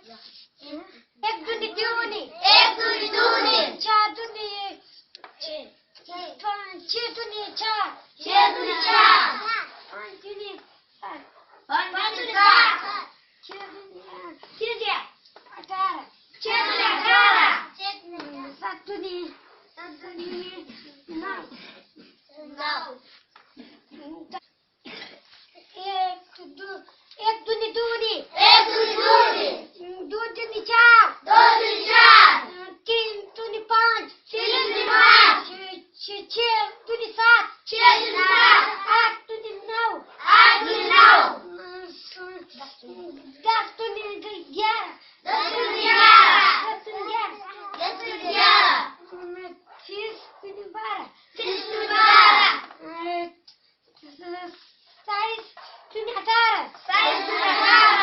ایک دونی دونی۔ ایک دونی دونی۔ چار دونی چھ۔ پانچ، چھ دونی چار۔ چھ دونی چار۔ پانچ دونی سات۔ پانچ دونی سات۔ چھ دونی آٹھ۔ چھ دونی اٹھارہ۔ چھ دونی اٹھارہ۔ سات دونی، سات دونی نو۔ نو۔ ایک دو، ایک دونی دونی۔ ایک دونی دونی۔ دو دونی چار۔ دو دونی چار۔ تین دونی پانچ۔ تین دونی پانچ۔ چھ، چھ، چھ دونی سات۔ چھ دونی سات۔ آٹھ دونی نو۔ آٹھ دونی نو۔ دس دونی گیارہ۔ دس دونی گیارہ۔ دس دونی گیارہ۔ دس دونی گیارہ۔ تیس دونی بارہ۔ تیس دونی بارہ۔ سائز دونی اٹھارہ۔ سائز دونی اٹھارہ۔